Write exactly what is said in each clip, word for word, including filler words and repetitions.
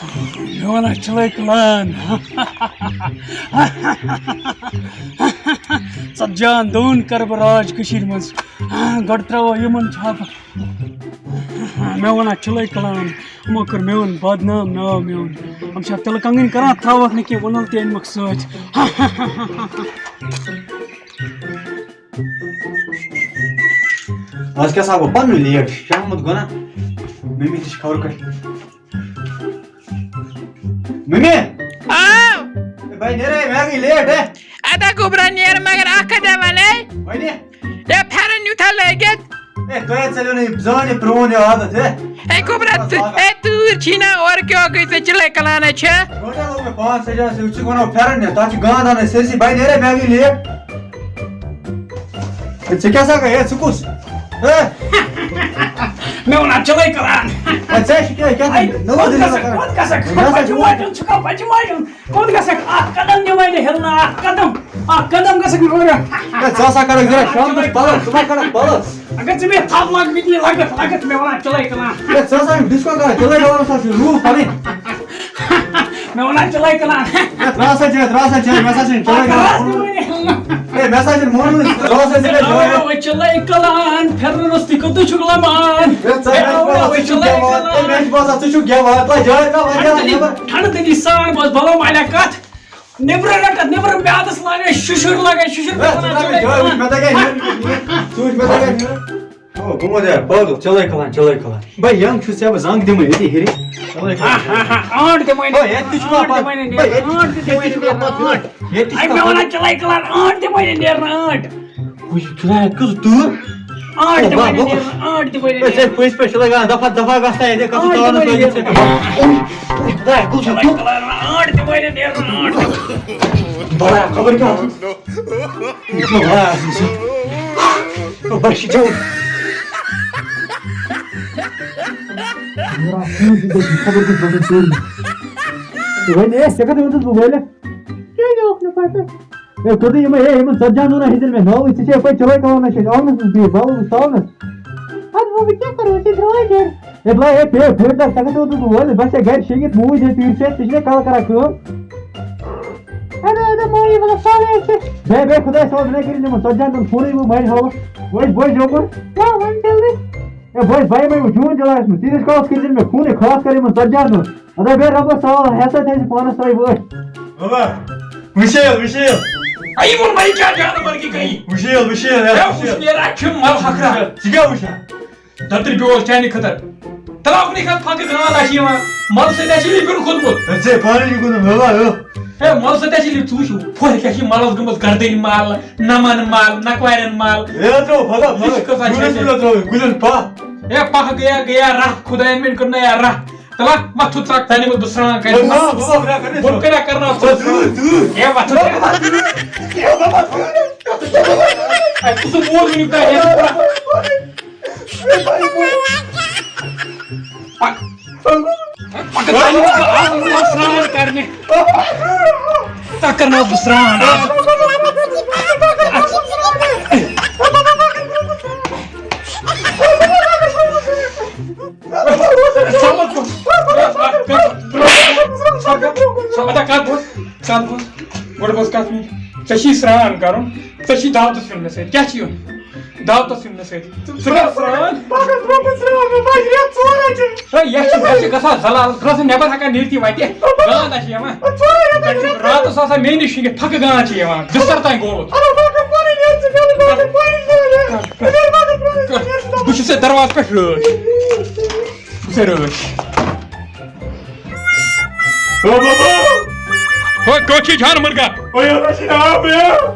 مےٚ وَنان چِلَے کلان۔ ژتجی ہن دۄہن کرٕ بہٕ راج کٔشیٖرِ منٛز۔ گۄڈٕ ترٛاوو یِمن چھاپہٕ۔ مےٚ وَنان چِلَے کلان، یِمو کٔر میون بدنام، ناو میون۔ یِم چھا تِلہٕ کنگٕنۍ کران، تھاوَکھ نہٕ کینٛہہ، وُنل تہِ أنۍمَکھ سۭتۍ۔ آز کیٛاہ سا گوٚو پَنُن لیٹ؟ شامُت گوٚو نا؟ مٔمی تہِ چھِ خبر کَتہِ۔ مٔمی! آو! ہے بھائی، نیرے، مےٚ گٔے لیٹ، ہے۔ ادا گوٚبرا نیر، مگر اکھ کتھ ونے۔ وَنہِ؟ ہے پھیرن یوٗتاہ لٲگِتھ۔ ہے، تۄہہِ ژٔلِو نہٕ یہِ زٕہٕنۍ یہِ پرٛون یہِ عادت، ہے۔ ہے گوٚبرا، ژٕ، ہے تۭر چھی نا، اورٕ کیٛاہ گٔے ژےٚ چِلَے کلانہ چھےٚ؟ گۄڈے لوٚگ مےٚ پانٛژھ بجے، ژٕ چھُکھ وَنان پھیرن نیر، تَتھ چھِ گانٛد اَنٕنۍ سٲرسٕے، بھائی نیرے، مےٚ گٔے لیٹ۔ ہے، ژےٚ کیٛاہ سا گٔے؟ ہے، ژٕ کُس؟ ہے؟ مےٚ ووٚن، اَتھ چِلَے کَران۔ ہے، ژےٚ چھِ کیٛاہ، کیٛاہ ہے، ژٕ نٔوٕے کوٚت دٔلیٖلہ گژھکھ؟ کَران؟ کوٚت گژھکھ؟ ہے، مےٚ ہسا چھُ بَجہِ ماجہِ ہُنٛد چھُکھا، بَجہِ ماجہِ ہُنٛد؟ کوٚت گژھکھ؟ اَکھ قدم نِمَے نہٕ ہٮ۪لنہٕ، اَکھ قدم، اَکھ قدم گژھکھ نہٕ ہُرِ۔ ہے، ژٕ ہسا کَرَکھ ذرا شامَس پَلَس، ژٕ ما کَرَکھ پَلَس؟ اگر ژٕ مےٚ تھپھ لاگکھ، مےٚ دِیہِ لگت، لگت، مےٚ وَنان چِلَے کَران۔ ہے، ژٕ ہسا یِم ڈِسکو کَران، چِلَے کَران ہسا چھِ روٗح پَنٕنۍ۔ مےٚ وَنان چِلَے کَران۔ ہے، ترٛاو سا چٲنۍ، ترٛاو سا چٲنۍ، مےٚ سا چھِنہٕ چِلَے کَران۔ ہے، مےٚ سا چھِنہٕ مونمُت، ترٛاو سا ژٕ مےٚ چٲنۍ۔ آوے چِلَے کَران، پھِرنَس تہِ کوٚت چھُکھ لَمان؟ ہے، ژٕ ہے، مےٚ چھُ آوے باسان، ژٕ چھُکھ چِلَے گٮ۪وان۔ ہے، کَران۔ مےٚ چھُ باسان، ژٕ چھُکھ گٮ۪وان۔ ترٛاو جٲے، ترٛاو وۄنۍ ہے، جٲے تَتہِ نٮ۪بر۔ ٹھنڈٕ تٔتی سان، بہٕ ٲسٕس بَلو مالیا کَتھ۔ نیٚبرٕ رٹھ، نیٚبرٕ میادس لاگے شُشُر لگے، شُشُر ہے، ژٕ ترٛاو مےٚ جٲے، وٕچھ مےٚ تَگہِ ہا نیُن۔ ژٕ وٕچھ مےٚ تَگہِ ہا نیُن۔ او، بہٕ ما دِمہٕ پٲدٕ، چِلَے کَلان، چِلَے کَلان۔ بھائی، ینگ چھُس ژےٚ بہٕ زنگ دِمے ییٚتی ہیٚرِ۔ چِلَے کَلان۔ ہا، ہا، ہا، آنٹ دِمے نہٕ، ہے، ییٚتہِ تہِ چھُ آنٹ پَتہٕ۔ دِمے نہٕ، بھائی، ییٚتہِ، آنٹ تہِ ییٚتہِ دِمے تہِ چھُ نہٕ، پَتہٕ۔ آنٹ۔ ییٚتہِ تہِ چھُ اَمہِ مےٚ پَتہٕ۔ وَنان چِلَے کَلان، آنٹ دِمے نہٕ نیرنہٕ، آنٹ۔ وٕچھ، خۄدایا، کٔژ تۭر۔ آنٹ تہِ وَنہِ نیرُن، آنٹ تہِ وَنہِ ہے، ژےٚ نیرُن۔ پٔزۍ پٲٹھۍ چھِ لَگان دَفعہ دَفعہ گژھان ییٚتہِ، کَتھ آنٹ تہِ ژٕ وَنہِ لٲگِتھ نیرُن۔ ژےٚ۔ خۄدایا، کُس چھُ تیُتھ؟ آنٹ تہِ وَنہِ نیرُن، آنٹ تہِ۔ بَڑا خبر کیٛاہ آسُن۔ یہِ چھُ بَڑا آسُن سُہ۔ بَس یہِ چھُ۔ خبر کُس بَنہِ سورُے۔ وۄنۍ ہے، ژےٚ کَتہِ ووٚنُتھ بہٕ وٲلِتھ؟ کیٛازِ اوس نہٕ پَتہٕ؟ ہے، کوٚتٕے یِمَے، ہے، یِمَن ژَتجی ہَن دۄہَن ہیٚژٕنۍ مےٚ نوٚوٕے، ژٕ چھے پَتہٕ چِلَے کَران، نہ چھے آنٛگنَس منٛز بِہِتھ، بَلہٕ وٕچھ تاونَس۔ اَدٕ وۄنۍ بہٕ کیٛاہ کَرٕ، وۄنۍ چھِ درٛاے گَرِ۔ ہے، بلاے، ہے، پے، پھیٖر دَر، ژےٚ کَتہِ ووتُس بہٕ وٲلِتھ؟ بَس چھے گَرِ شیٚنٛگِتھ، موٗج ہے تۭرِ سۭتۍ، ژٕ چھُکھ کَلہٕ کَران کٲم۔ اَدٕ، اَدٕ، موٗجی، مطلب، سہلٕے چھِ۔ بیٚہہ، بیٚہہ، خۄداے صٲب، مےٚ کٔرِتھ یِمَن ژَتجی ہَن دۄہَن فونٕے، بہٕ مَرِ حالَس۔ وۄنۍ بوز یوکُن۔ کیٛاہ وَن جلدی؟ ہے، بہٕ حظ بَے مےٚ وۄنۍ چون دِل آسہِ مےٚ۔ تیٖتِس کالَس کٔرۍ زِ مےٚ فونٕے، خاص کر یِمَن ژَتجی ہَن دۄہَن۔ اَدٕ بیٚہہ رۄبَس حوالہٕ، ہٮ۪سا تھٲیزِ پانَس ترٛٲوِتھ۔ بابا، وٕچھِو، وٕچھِو۔ اَے، یہِ ووٚن مےٚ، یہِ کیٛاہ جانوَر کہِ گٔیی؟ وٕچھِو، وٕچھِو، ہے، ہے، وٕچھِو۔ وٕچھ، نیران چھُ مَل ہَکھرا۔ ژٕ کیٛاہ وٕچھان؟ دَتٕرۍ بیول چانہِ خٲطرٕ۔ تَلہٕ اَکھ نٕے کَتھ پھَکہٕ گانٛد آسہِ یِوان۔ مَل سۭتۍ آسہِ لیٚبِر کھوٚتمُت۔ ہے، ژےٚ پانَے چھُکھ ووٚنمُت، مےٚ ما ٲس؟ ہے، مَل سۭتۍ آسہِ لیٚبِر، ژٕ وٕچھ، پھۄہَر کیٛاہ چھِ مَلَس گٔمٕژ، گَردَنۍ مَل، نَمَن مَل، نَکوارٮ۪ن مَل۔ ہے، ژٕ وَن پھَکھ، یہِ چھِ کۭژاہ چھِ گُلٮ۪ن اَسہِ؟ کُلٮ۪ن ترٛٲوِتھ، گُلٮ۪ن پَہہ۔ ہے، پَہہ گٔیا، گٔیا راہ، خۄدایَن مِنٛڈ کٔر نہ یا راہ۔ تَلہٕ ہا، وۄتھُتھ ژٕ، ژٕ نِمہٕ بہٕ سرٛان کَرِ۔ ہے، نا، بہٕ وَنہٕ، بہٕ کَرٕ بہٕ کَرٕ نہ ژٕ سرٛان۔ تۭر، تۭر۔ ہے، وۄتھُتھ۔ ہے، کُس اوس ووت وٕنیُک تام؟ ہے، پَکھ۔ پَکھ، ژٕ نِمہٕ بہٕ آب، بہٕ سرٛان کَرنہِ۔ ژٕ کَرناو بہٕ سرٛان۔ سبق، سبق، سبق، کتھ بوز، کتھ بوز، گۄڈٕ بوز کتھ میٲنۍ۔ ژےٚ چھی سرٛان کرُن، ژےٚ چھی دعوتس یُن مےٚ سۭتۍ۔ کیٛاہ چھِ یُن؟ دعوتس یُن مےٚ سۭتۍ۔ ژٕ کر سرٛان۔ پگاہ ترٛوو مےٚ سرٛان، مےٚ بجہِ رٮ۪تھ ژورے چھِ۔ ہے، یتھ چھِ، مےٚ چھِ گژھان زلال، ژٕ ٲسٕکھ نٮ۪بر ہٮ۪کان نیٖرتھٕے وتہِ۔ گانٛد آسہِ یِوان۔ ژورے رٮ۪تھ تتہِ چھُ راتس آسان مےٚ نِش شِنگِتھ، پھکہٕ گانٛد چھِ یِوان، بستر تام گوٚومُت۔ اَدٕ بہٕ کر پنٕنۍ یٔژ ژٕ، مےٚ نہٕ پنٕنۍ پنٕنۍ زٲلۍ۔ مےٚ نہٕ پنٕنۍ پنٕنۍ زٲلۍ۔ بہٕ چھُس ژےٚ دروازٕ پٮ۪ٹھ رٲچھ۔ بہٕ چھُس ژےٚ رٲچھ۔ او بابا! ہو، کوٚت چھُے جان مرغا؟ او یارا، چھُنہٕ آب یار۔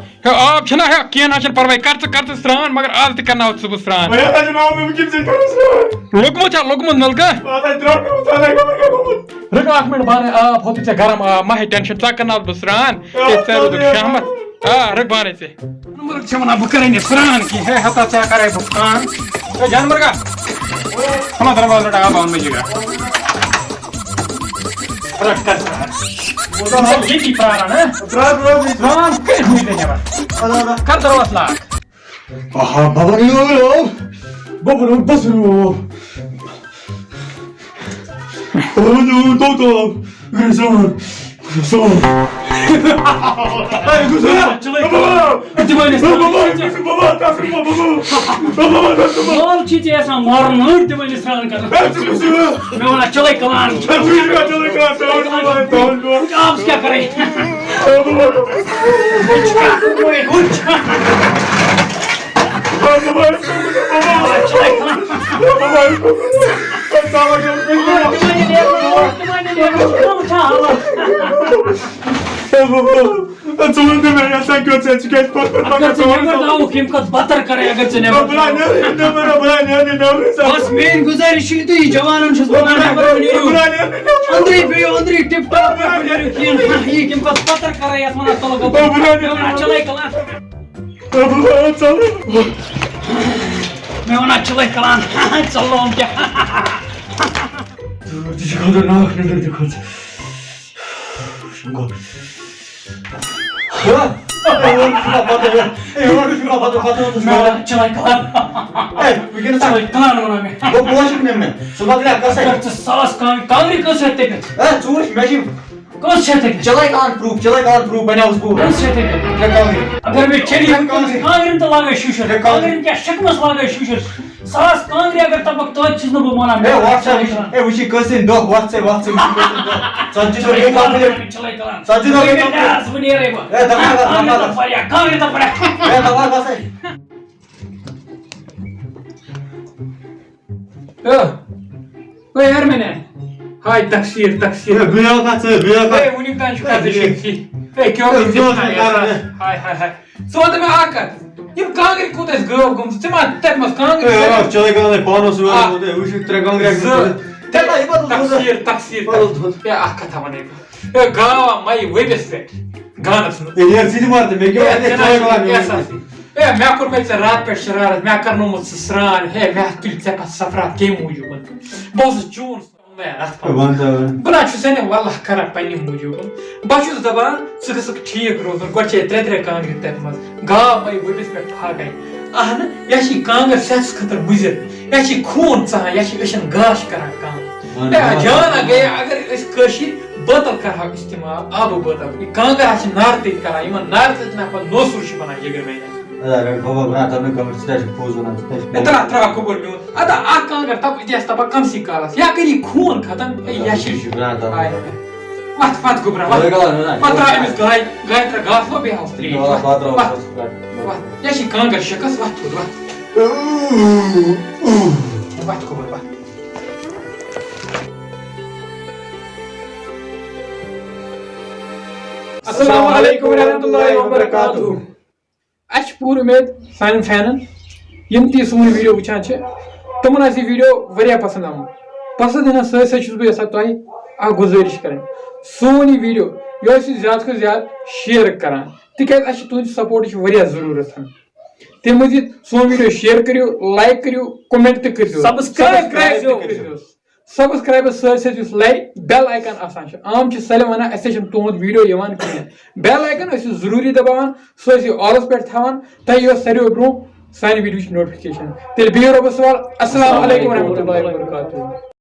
ہے، آب چھُنہ، ہے، کینٛہہ نہ چھُنہٕ پرواے، کر ژٕ، کر ژٕ سرٛان، مگر آز تہِ کرناوَتھ ژٕ بہٕ سرٛان۔ او یارا، چھُنہٕ آب، وۄنۍ کِتھ کٔنۍ کرٕ سرٛان؟ لوٚگمُت چھا، لوٚگمُت نلکہٕ؟ اَتھ آسہِ درٛاٹھ گوٚمُت، ژٕ آسَکھ خبر کیٛاہ گوٚمُت۔ رُک اکھ مِنٹ، بہٕ اَنَے آب، ہوٚتُے ژےٚ گرم آب، مہ ہے ٹینشن، ژٕ ہا کرناوَتھ بہٕ سرٛان۔ ہے، ژےٚ روٗدُکھ شہمت۔ آ، رُک، بہٕ اَنَے ژےٚ۔ جانمرگ چھِ وَنان، بہٕ کَرَے نہٕ سرٛان کینٛہہ۔ ہے، ہتا ژےٚ کَرَے بہٕ سرٛان۔ ہے، جانمرگا۔ ہما دروازٕ رَٹھ، آب آو مےٚ جِگرا۔ رَٹھ، کَر سرٛان۔ بہٕ چھُس ییٚتی پرٛاران، ہا؟ پرٛار، پرٛار، پرٛار۔ سرٛان کٔرِتھ نیرِ نٮ۪بر۔ اَدٕ، اَدٕ۔ کَر دروازٕ لاک۔ آہا، بابا، یو، یو۔ بابا، یو، بس، یو۔ بابا، نوٗن تو تو۔ گژھان۔ گژھان۔ اے، گژھان۔ چلے۔ بابا۔ اے، دِوٲنِس بابا، ترٛاوان۔ بابا، بابا، بابا، بابا، بابا، بابا، بابا۔ مال چھِ ژےٚ آسان مارُن، أڑۍ دِوٲنِس سرٛان کرنَس۔ اے، ژٕ کُس یِوان؟ مےٚ وَنان، چلے کلان۔ اے، ژٕ کُس یِوان؟ چلے کلان، ژٕ وَن، ژٕ وَن، ژٕ وَن۔ وٕچھ، آبَس کیٛاہ کَرے؟ اے، بابا۔ وٕچھ کیٛاہ، وٕچھ۔ ژٕ وَن تہٕ مےٚ، یَتھ سا کیُتھ ژےٚ، ژٕ کیٛازِ پَتھ پَتھ پَکان؟ اگر ژٕ نٮ۪بر درٛاوُکھ، ییٚمہِ کھۄتہٕ بَتر کَرَے، اگر ژٕ نٮ۪بر بہٕ درٛاوُکھ۔ نٮ۪رٕ نٮ۪بر، بہٕ نٮ۪رٕ نٮ۪بر، ژٕ بَس، میٛٲنۍ گُزٲرِش چھِ یِتُے، جوانَن چھُس بہٕ وَنان، نٮ۪بر مہٕ نیٖرِو۔ بہٕ نٮ۪رٕ نٮ۪بر۔ أنٛدرٕے بِہِو، أنٛدرٕے ٹِپ ٹاپ پٲٹھۍ کٔرِو کینٛہہ۔ یہِ کَمہِ پَتہٕ پَتر کَرَے یَتھ وَنان تُلہٕ گۄبُر؟ بہٕ نٮ۪رٕ مےٚ وَنان، چَلَے کَلان۔ بہٕ نٮ۪رٕ، ژَلَے۔ مےٚ وَنان، چَلَے کَلان۔ ژَلو کیٛاہ؟ تہِ چھِ خطرناک نٮ۪بر تہِ کھٔژ۔ شُنٛگو۔ ہا؟ اے، یورٕ چھُنہٕ پَتہٕ، اے، یورٕ چھُنہٕ پَتہٕ، پَتہٕ اوس مےٚ وَنان، چَلَے کَلان۔ اے، وٕنکیٚنَس چَلَے کَلان وَنان مےٚ۔ بہٕ پوشَکھ نہٕ مےٚ۔ ژٕ مۄکلیٛاکھ قَصَے۔ ژٕ ساس کانٛگرِ، کانٛگرِ کٔژ چھَتھ تٔپِتھ؟ اے، ژٕ وٕچھ، مےٚ چھِ کٔژ چھَتھ تٔپِتھ؟ چَلَے کَلان proof، چَلَے کَلان proof بَنیوُس بہٕ۔ کٔژ چھَتھ تٔپِتھ؟ ترٛےٚ کانٛگرِ۔ اگر مےٚ چیٚلہِ ترٛےٚ کانٛگرِ۔ کانٛگرٮ۪ن تہٕ لاگَے شوٗشَر۔ ترٛےٚ کانٛگرِ۔ کانٛگرٮ۪ن کیٛاہ شِکنَس لاگَے شوٗشَر؟ ساس کانٛگرِ اگر تَپَکھ، توتہِ چھُس نہٕ بہٕ مانان۔ اے، وَتھ سا وٕچھ، اے، وٕچھ یہِ کٔژ تام دۄہ، وَتھ ژٕ، وَتھ ژٕ، وٕچھ یہِ کٔژ تام دۄہ۔ ژَتجی دۄہ گٔے complete۔ چَلَے کَلان۔ ژَتجی دۄہ گٔے complete۔ اے، دَپان گژھ، دَپان گژھ۔ کانٛگرِ تَپَکھ۔ اے، دَپان گژھ، اے۔ اے، اے، یار مےٚ نے۔ ہاے، تقصیٖر، تقصیٖر۔ اے، بیٚیہِ اَکھ ہَتھ ژٕ، بیٚیہِ اَکھ ہَتھ۔ اے، وٕنیُک تام چھُ کَتھ شیٖرتھٕے۔ اے، کیٛاہ اے، وٕنیُک تام چھُ کَتھ شیٖرتھٕے۔ ہاے، ہاے، ہاے۔ ژٕ وَن تہٕ مےٚ اَکھ کَتھ، یِم کانٛگرِ کوٗتاہ ٲسۍ غٲب گٔمژٕ؟ ژےٚ ما تَتہِ منٛز کانٛگرِ؟ اے، آ، چلے گژھان، پانَس وٲرۍ آ۔ ووت، اے، وٕچھ یہِ ترٛےٚ کانٛگرِ اَکھ زٕ۔ تَتہِ ما یہِ بدل دوٗر؟ تقصیٖر، تقصیٖر، بدل تقصیٖر۔ دوٗر۔ اے، اَکھ کَتھا وَنے بہٕ۔ اے، گاو آ مَیہِ ؤبِس پٮ۪ٹھ گانَس منٛز۔ اے، یَتھ ژٕ تہِ مَر تہٕ مےٚ کیٛاہ اے، وَنے ژےٚ نا ژۄے چھُے کانٛگرِ؟ احساسٕے۔ اے، مےٚ کوٚر مےٚ ژےٚ راتہٕ پٮ۪ٹھ شرارت، مےٚ کَرنومُت ژٕ سرٛان، ہے، مےٚ تُلۍ ژےٚ پَتہٕ سفرات کَمہِ موٗجوٗب؟ بہٕ اوسُس چون۔ ہے، اَتھ پَتہٕ۔ وَن سا وَن۔ بہٕ نہ چھُسے نہٕ واللہ کران پننہِ موٗجوٗب۔ بہٕ چھُس دَپان، ژٕ گژھکھ ٹھیٖک روزُن۔ گۄڈٕ چھے ترٛےٚ ترٛےٚ کانٛگرِ تَتھ منٛز۔ گاو مَے ؤبِس پٮ۪ٹھ پھاکَے۔ اَہنہٕ، یہِ چھِ کانٛگٕر صحتَس خٲطرٕ مُضِر۔ یہِ چھِ خوٗن ژَہان، یہِ چھِ أچھَن گاش کران کَم۔ وَن، ہے، وَن۔ جانا گٔیے، اگر أسۍ کٲشِرۍ بٲتَل کَرہاو استعمال، آبہٕ بٲتَل۔ یہِ کانٛگٕر ہا چھِ نارٕ تٔتۍ کران، یِمَن نارٕ تٔتۍ نہ پَتہٕ نوسُر چھِ بَنان جِگر میٛانہِ۔ اے، رَٹھ بابا، بہٕ نہ تَمہِ کَمَر، ژٕ کیٛازِ چھُکھ پوٚز وَنان؟ ژٕ کیٛازِ چھُکھ ہے، ترٛاو، ترٛاو کَمَر میون۔ اَدا اَکھ کانٛگٕر تَپھ، یہِ تہِ آسہِ تَپان کَمسٕے کالَس۔ یا کَری خوٗن ختم، ہے، یا چھِ شُکران تَپھ۔ آے۔ وَتھ، وَتھ گوٚبرا، وَتھ۔ وَتھ، وَتھ گوٚبرا، وَتھ۔ وَتھ ترٛاو أمِس گاے، گاے ترٛاو گاسہٕ، ہُہ بیٚیہِ ہاوُس ترٛیش۔ وَتھ، وَتھ، وَتھ۔ وَتھ۔ یا چھِ کانٛگٕر شِکَس، وَتھ تھوٚد، وَتھ۔ وَتھ گوٚبُر، وَتھ۔ السلام علیکم ورحمۃ اللہ وبرکاتہ۔ اَسہِ چھِ پوٗرٕ اُمید سانٮ۪ن فینَن، یِم تہِ یہِ سون یہِ ویٖڈیو وٕچھان چھِ، تِمَن آسہِ یہِ ویٖڈیو واریاہ پَسنٛد آمُت۔ پَسنٛد یِنَس سۭتۍ سۭتۍ چھُس بہٕ یَژھان تۄہہِ اَکھ گُزٲرِش کَرٕنۍ، سون یہِ ویٖڈیو یہِ ٲسِو زیادٕ کھۄتہٕ زیادٕ شِیَر کَران، تِکیٛازِ اَسہِ چھِ تُہٕنٛدِ سپوٹٕچ واریاہ ضروٗرت۔ تَمہِ مٔزیٖد سون ویٖڈیو شِیَر کٔرِو، لایِک کٔرِو، کمٮ۪نٛٹ تہِ کٔرۍزیو، subscribe subscribe تہِ کٔرۍزیو۔ کٔرۍزیو۔ Subscribe سۭتۍ سۭتۍ یُس لَرِ bell icon آسان چھُ، عام چھِ سٲلِم وَنان، "اَسہِ چھُنہٕ تُہُنٛد ویٖڈیو یِوان کِہیٖنۍ۔" Bell icon ٲسِو ضروٗری دَباوان، سُہ ٲسِو آلَس پٮ۪ٹھ تھاوان، تۄہہِ یِیو ساروِیو برٛونٛہہ سانہِ ویٖڈیوچ notification۔ تیٚلہِ بِہِو رۄبَس حوال۔ السلام علیکم ورحمۃ اللہ وبرکاتہ۔